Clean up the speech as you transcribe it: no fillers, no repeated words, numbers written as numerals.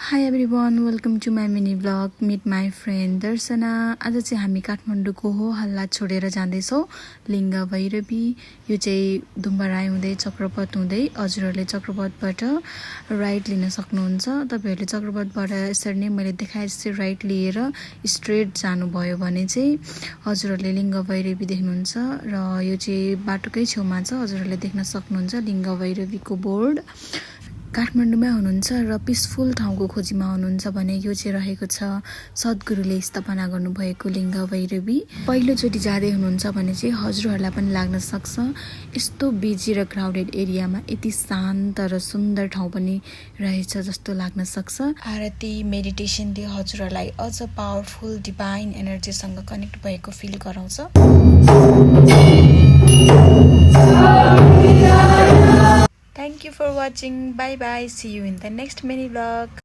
High everyone, welcome to my mini blog meet my friend Darshana. आज चाहिँ हामी काठमाडौँको हो हल्ला छोडेर जाँदैछौँ लिङ्ग भैरवी। यो चाहिँ धुम्बाराई हुँदै चक्रपथ हुँदै हजुरहरूले चक्रपथबाट राइट लिन सक्नुहुन्छ। तपाईँहरूले चक्रपथबाट यसरी नै मैले देखाए जस्तै राइट लिएर स्ट्रेट जानुभयो भने चाहिँ हजुरहरूले लिङ्ग भैरवी देख्नुहुन्छ। र यो चाहिँ बाटोकै छेउमा छ, हजुरहरूले देख्न सक्नुहुन्छ लिङ्ग भैरवीको बोर्ड। काठमाडौँमै हुनुहुन्छ र पिसफुल ठाउँको खोजीमा हुनुहुन्छ भने यो चाहिँ रहेको छ सद्गुरुले स्थापना गर्नुभएको लिङ्ग भैरवी। पहिलोचोटि जाँदै हुनुहुन्छ भने चाहिँ हजुरहरूलाई पनि लाग्न सक्छ यस्तो बिजी र क्राउडेड एरियामा यति शान्त र सुन्दर ठाउँ पनि रहेछ जस्तो लाग्न सक्छ। आरती मेडिटेसनले हजुरहरूलाई अझ पावरफुल डिभाइन एनर्जीसँग कनेक्ट भएको फिल गराउँछ। Thank you for watching. Bye bye. See you in the next mini vlog.